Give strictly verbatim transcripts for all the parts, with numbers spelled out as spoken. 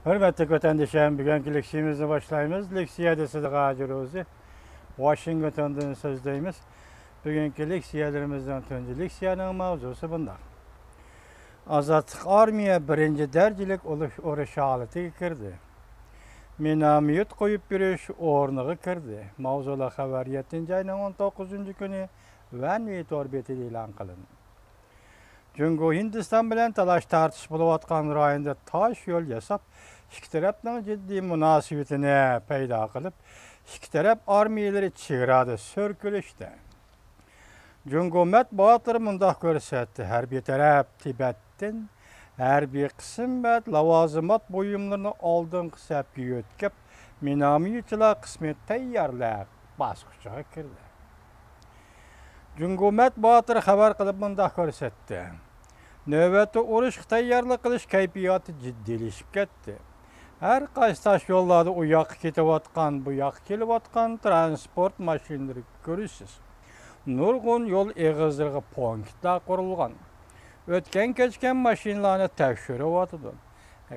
ھۆرمەتلىك ۋەتەندىشىم، بۈگۈنكى لېكسىيىمىزنى باشلايمىز. لېكسىيەدە سىلىگە ھاجى روزى، ۋاشىنگتوندىن سۆزلەيمىز. بۈگۈنكى لېكسىيەلىرىمىزنىڭ تۇنجى لېكسىيەنىڭ ماۋزۇسى بۇنداق. ئازادلىق ئارمىيە بىرىنچى دەرىجىلىك ئۇرۇش، ئۇرۇش ھالىتىگە كىردى. مىناميوت قويۇپ بېرىش ئورنىغا كىردى. ماۋزۇلۇق خەۋەر يەتتىنچى ئاينىڭ ئون توققۇزىنچى كۈنى ۋەنۋى تور بېتىدە ئېلان قىلىندى. جۇڭگو ھىندىستان بىلەن تالاش-تارتىش بولۇۋاتقان رايوندا تاش يول ياساپ، ئىككى تەرەپنىڭ جىددىي مۇناسىۋىتىنى پەيدا قىلىپ، ئىككى تەرەپ ئارمىيەلىرى چېگرادا سۈركىلىشتى. جۇڭگو مەتبۇئاتلىرى مۇنداق كۆرسەتتى: ھەربىي تەرەپ تىبەتتىن ھەربىي قىسىم ۋە لاۋازىمات بۇيۇملىرىنى ئالدىنقى سەپكە يۆتكەپ، مىناميوتچىلار قىسمى تەييارلىق باسقۇچىغا كىردى. جۇڭگو مەتبۇئاتلىرى خەۋەر قىلىپ مۇنداق كۆرسەتتى: نۆۋەتتە ئۇرۇشقا تەييارلىق قىلىش كەيپىياتى جىددىيلىشىپ كەتتى. ھەر قايسى تاش يوللاردا ئۇ ياققا كېتىۋاتقان، بۇ ياققا كېلىۋاتقان تىرانسپورت ماشىنىلىرى كۆرىسىز. نۇرغۇن يول ئېغىزلىرىغا پونكىتلار قۇرۇلغان. ئۆتكەن-كەچكەن ماشىنىلارنى تەكشۈرۈۋاتىدۇ.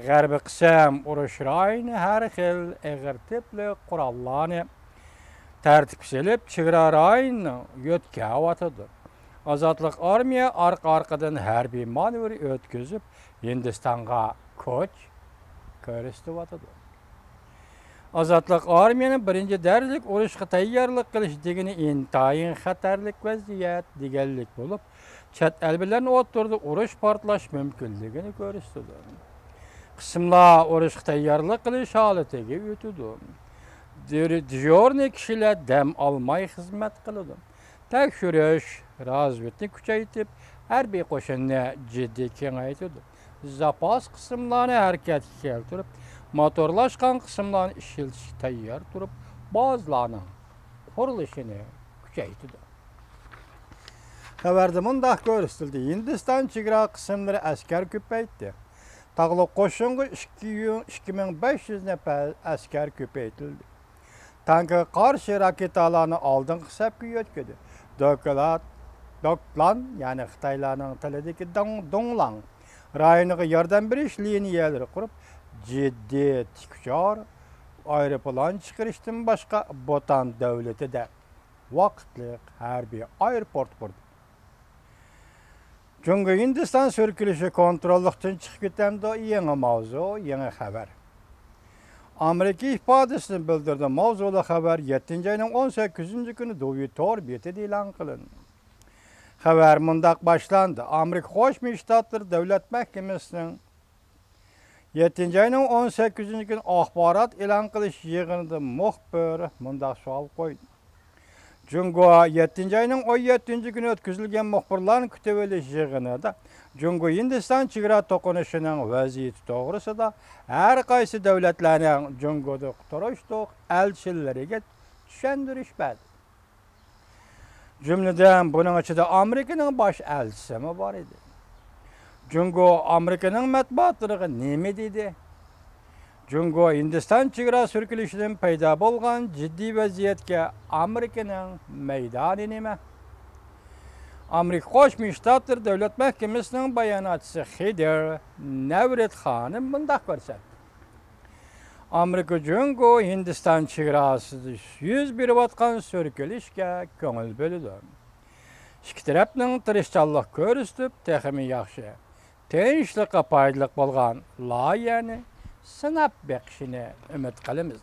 غەربىي قىسىم ئۇرۇش رايونى ھەر خىل ئېغىر تىپلىق قوراللارنى تەرتىپكە سېلىپ، چېگرا رايونىنى يۆتكەۋاتىدۇ. ئازادلىق ئارمىيە ئارقا-ئارقىدىن ھەربىي مانېۋىر ئۆتكۈزۈپ، ھىندىستانغا كۈچ كۆرسىتىۋاتىدۇ. ئازادلىق ئارمىيەنىڭ بىرىنچى دەرىجىلىك ئۇرۇشقا تەييارلىق قىلىش دېگىنى ئىنتايىن خەتەرلىك ۋەزىيەت دېگەنلىك بولۇپ، چەت ئەل بىلەن ئوتتۇرىدا ئۇرۇش پارتلاش مۇمكىنلىكىنى كۆرسىتىدۇ. قىسىملار ئۇرۇشقا تەييارلىق قىلىش ھالىتىگە ئۆتىدۇ. دىر-، دېژۇرنىي كىشىلەر دەم ئالماي خىزمەت قىلىدۇ. تەكشۈرۈش، رازۋېدكىنى كۈچەيتىپ، ھەربىي قوشۇننى جىددىي كېڭەيتىدۇ. زاپاس قىسىملارنى ھەرىكەتكە كەلتۈرۈپ، موتورلاشقان قىسىملارنى ئىشلىتىشكە تەييار تۇرۇپ، بازىلارنىڭ قۇرۇلۇشىنى كۈچەيتىدۇ. خەۋەردە مۇنداق كۆرسىتىلدى: ھىندىستان چېگرا قىسىملىرى ئەسكەر كۆپەيتتى. تاغلىق قوشۇنغا ئىككى يۈ-، ئىككى مىڭ بەش يۈز نەپەر ئەسكەر كۆپەيتىلدى. تانكىغا قارشى راكېتالارنى ئالدىنقى سەپكە يۆتكىدى. دوكلات، دوكلان، يەنى خىتايلارنىڭ تىلىدىكى دوڭ-، دوڭلاڭ رايونىغا ياردەم بېرىش لىنىيەلىرى قۇرۇپ، جىددىي تىكىچار ئايروپىلان چىقىرىشتىن باشقا، بۇتان دۆلىتىدە ۋاقىتلىق ھەربىي ئايروپورت قۇردى. جۇڭگو ھىندىستان سۈركىلىشى كونتروللۇقتىن چىقىپ كېتەمدۇ؟ يېڭى ماۋزۇ، يېڭى خەۋەر. ئامېرىكا ئىپادىسىنى بىلدۈردى. ماۋزۇلۇق خەۋەر يەتتىنچى ئاينىڭ ئون سەككىزىنچى كۈنى دۇۋى تور بېتىدە ئېلان قىلىندى. خەۋەر مۇنداق باشلاندى: ئامېرىكا قوشما شتاتلىرى دۆلەت مەھكىمىسىنىڭ يەتتىنچى ئاينىڭ ئون سەككىزىنچى كۈنى ئاخبارات ئېلان قىلىش يىغىنىدا مۇخبىر مۇنداق سوئال قويدى: جۇڭگو يەتتىنچى ئاينىڭ ئون يەتتىنچى كۈنى ئۆتكۈزۈلگەن مۇخبىرلارنى كۈتۈۋېلىش يىغىنىدا جۇڭگو ھىندىستان چېگرا توقۇنۇشىنىڭ ۋەزىيىتى توغرىسىدا ھەر قايسى دۆلەتلەرنىڭ جۇڭگودا تۇرۇشلۇق ئەلچىلىرىگە چۈشەندۈرۈش بەردى. جۈملىدىن بۇنىڭ ئىچىدە ئامېرىكىنىڭ باش ئەلچىسىمۇ بار ئىدى. جۇڭگو ئامېرىكىنىڭ مەتبۇئاتلىرىغا نېمە دېدى؟ جۇڭگو ھىندىستان چېگرا سۈركىلىشىدىن پەيدا بولغان جىددىي ۋەزىيەتكە ئامېرىكىنىڭ مەيدانى نېمە؟ ئامېرىكا قوشما شتاتلىرى دۆلەت مەھكىمىسىنىڭ باياناتچىسى خىدىر نەۋرىت خانىم مۇنداق كۆرسەتتى: ئامېرىكا جۇڭگو ھىندىستان چېگراسىدا يۈز بېرىۋاتقان سۈركىلىشكە كۆڭۈل بۆلىدۇ. ئىككى تەرەپنىڭ تىرىشچانلىق كۆرسىتىپ، تېخىمۇ ياخشى، تىنچلىققا پايدىلىق بولغان لايىھەنى سىناپ بېقىشىنى ئۈمىد قىلىمىز.